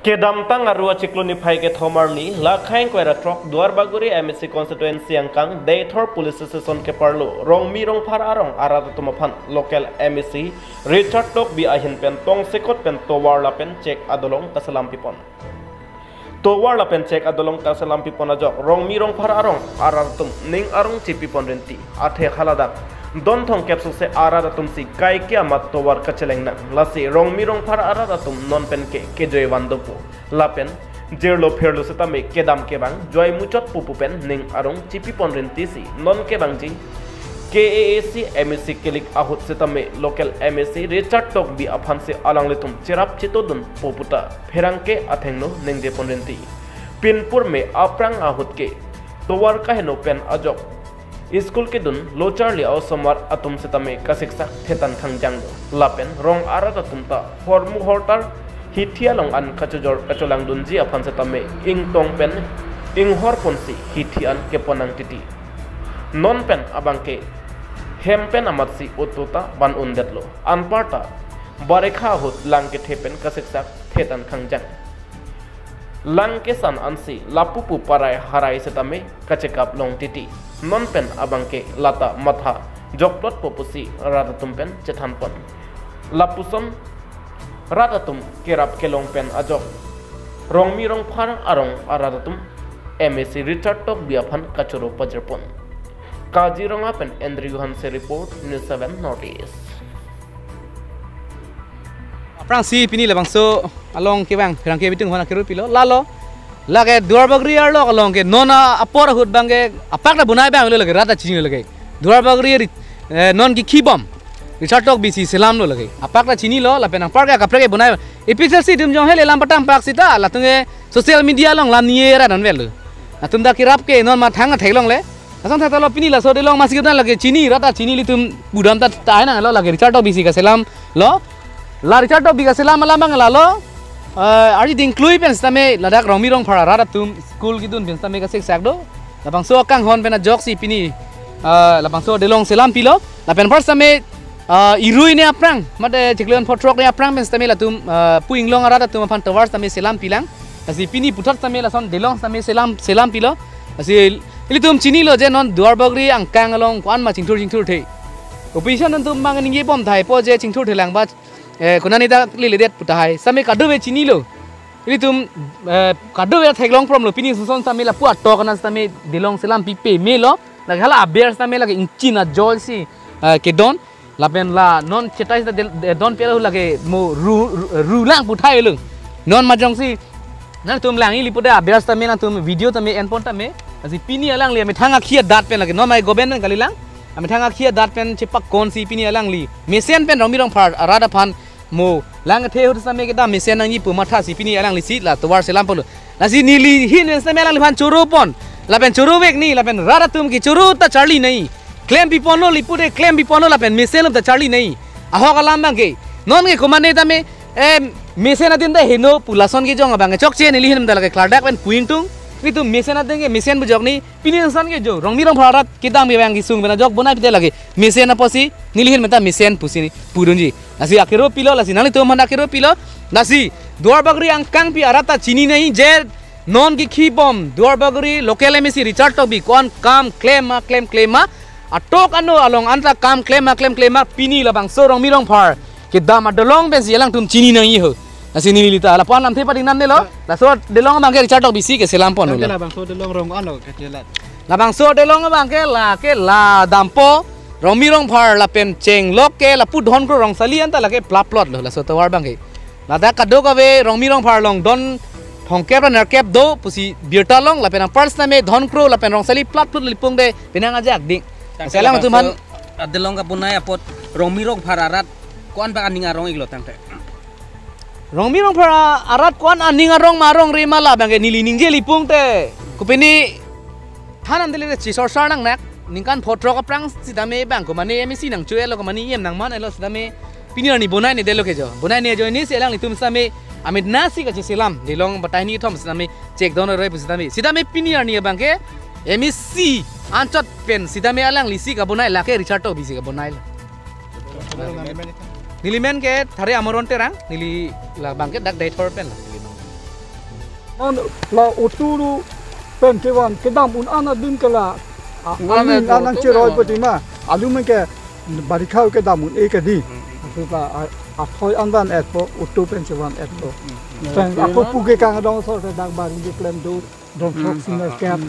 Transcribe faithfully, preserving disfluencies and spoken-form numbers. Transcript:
Kedamtang Aru achiklo niphai kethom arni, Lakhaing Koira Trok Duarbagori M A C constituency angkang Deithor police station keparlo Rongmi Rongphar arong arat atum aphan local M A C Richard Tokbi ahin pen tongsekot pen tovar lapen chek adolong kaselam pipon. Tovar lapen chek adolong kaselam pipon ajok Rongmi Rongphar arong arat atum ning arong chipipon rinti. Athe haladak don thomkep sose arat atum si kaike amat tovar kacheleng nang. Lasi Rongmi Rongphar arat atum non pen ke kejoi van dopo. Lapen jirlo phirlo setame kedam kevang joi muchot pupu pen ning arong chipipon rinti si non kevangji K A A C M A C kilik ahut setame local M A C Richard Tokbi aphan si alanglitum cherap chetodun pupu ta pherangke athengno ningjepon rinti. Pinpur me aphrang ahut ke tovar kaheno pen ajok school kedun lo charli a-osomar atum setame kasiksak thetan khangjang do. Lapen rong arat atum ta hormu hortar hithi along an kachojor kacholangdunji aphan setame ingtong pen inghor ponsi hithi an kepon nang titi. Non pen abangke hem pen amatsi auto ta van undetlo. Anparta barekha ahut lang kethe pen kasiksak thetan khangjang. Lang kesan ansi lapupu parai harai setame kachekap long titi. Non pen abangke lata matha jokplot po pusi rat atum pen chethanpon. Lapuson rat atum kerap kelong pen ajok Rongmi Rongphar arong arat atum M A C Richard Tokbi aphan kachoro pajirpon. Kaziranga pen Andrew Hanse report, News seven Northeast. Aphrangsi pini labangso along kevang pherangke bitung hona keru pilo lalo. Lake Duarbagori arlo along ke non apor ahut abangke apak ta bonai abang lo lake, rat ta chinilo lake. Duarbagori ri-, eh, non kekhi bom Richard Tokbi si selamlo lake. Apak ta chinilo lapen anparke akaprek ke bonai. A P H L C atum jong hele lam patam pak sita latum ke social media along lam nie ra non velo. Atum ta kerap ke non mathang athek longle. Asang thata lo pini laso Delong masi kedan lake chini, rat ta chini, ilitum budam ta tahai nanglo lake Richard Tokbi si kaselamlo. La Richard Tokbi kaselam alam abang lalo. Eh, arni dingklui pen setame ladak Rongmi Rongphar arat atum school kedun pen setame kasiksak do. Labangso akanghon pen ajoksi pini, eh, labangso Delong selam pilo. Lapen first setame, eh, irui ne aphrang, mate chiklo pho throk ne aphrang pen setame latum, eh, pu inglong arat atum aphan tovar setame selam pilang. Lasi pini puthot setame lason Delong setame selam, selam pilo. Lasi ilitum chinilo je non Duarbagori angkang along ko-an ma chingthur chingthur the. Opposition atum abang ningjebom tahai po je chingthur thelang ba, eh, konane ta leledet pu tahai. Setame kadokave chinilo. Ilitum, eh, kadokave theklong promlo, pini suson setame lapu atok anan setame Delong selam pipe melo. Lake hala aber setame lake ingchin ajoisi, eh, kedon. Lapen la non chetai seta del-, de-, don pelo lake mo ru, ru, rulang pu tahai lo. Non majongsi nangtum lang ili pu de aber setame nangtum video tame enpon tame. Lasi pini alangli amethang akhi adat pen lake non mai goben pen kalilang. Amethang akhi adat pen chepakonsi pini alangli mesen pen Rongmi Rongphar arat aphan mo lang kethe ahut setame kedam mesen nangji pu mathasi pini alangli si la tovar selam polo. Lasi neli ahin pen setame alangliphan choro pon. Lapen choro vek ni, lapen rat atum ke choro ta charli nai. Klem piponlo, ili pu de klem piponlo lapen mesen ta charli nai. Ahok alam abangke. Non ke komane tame, eh, mesen adin ta heno pu lason kejong abangke chokche, neli ahin pen ta lake klardak pen pu ingtung. Ilitum mesen adin ke mesen bujok ni. Pini insan ke jo, Rongmi Rongphar arat kedam kevang kesung pen ajok bonai pite lake. Mesen apotsi, neli ahin pen ta mesen pusi ni, pudunji. Lasi akero pilo, lasi nanglitum aphan akero pilo. Lasi Duarbagori angkangpi arat ta chini nai je non kekhi bom Duarbagori local M A C Richard Tokbi ko-an kam klem ma klem klem ma. Atok ano along anta kam klem ma klem klem ma, pini labangso Rongmi Rongphar kedam adolong pensi alangtum chini nangji ho. Lasi neli ta lapu-an lamthe pading namnelo. Laso Delong abangke Richard Tokbi si keselam pon. Tangte lo. Labangso Delong rong ano kechelat. Labangso Delong abangke lake la dampo Rongmi Rongphar lapen chenglok ke lapu don kro rongsali anta lake plap plot lo laso tovar abangke. Ladak kadokave Rongmi Rongphar along don thomkep ra nerkep do pusi birta long lapen apar setame don kro lapen rongsali plap plot lipung de penang ajak ding. Tangte selang labangso tuman. Adelong kabonai apot Rongmi Rongphar arat ko-an bak aning arong iklo tangte. Rongmi Rongphar arat ko-an aning arong ma arongre ma labangke neli ningje lipung te. Kopine than an dele chisor sar nangnak ningkan pho throk aphrang setame bang komane M A C nangcho-etlo, komane E M nangman-etlo setame pini arni bonai ne detlo ke jo. Bonai ne ajoine si alanglitum setame amit nasi kacheselam Delong batai ni thom setame chek don roi pu setame. Setame pini arni abangke M A C anchot pen setame alangli si kabonai lake Richard Tokbi si kabonailo. Neli men ke Thare Amoron Terang, neli labangke dak Deithor pen la. Non la auto pen kevan kedam un-an adim ke la, a, Un-an aning adim anang auto cheroi kevan. Pati ma. Alu men ke barikha kedam un-e kedi. Asu ta a, athoi anvan etpo, auto pen chevan etpo. Pen ako puke kangdong so ta dak bari keklem do, dong sok Hmm. Senior Camp.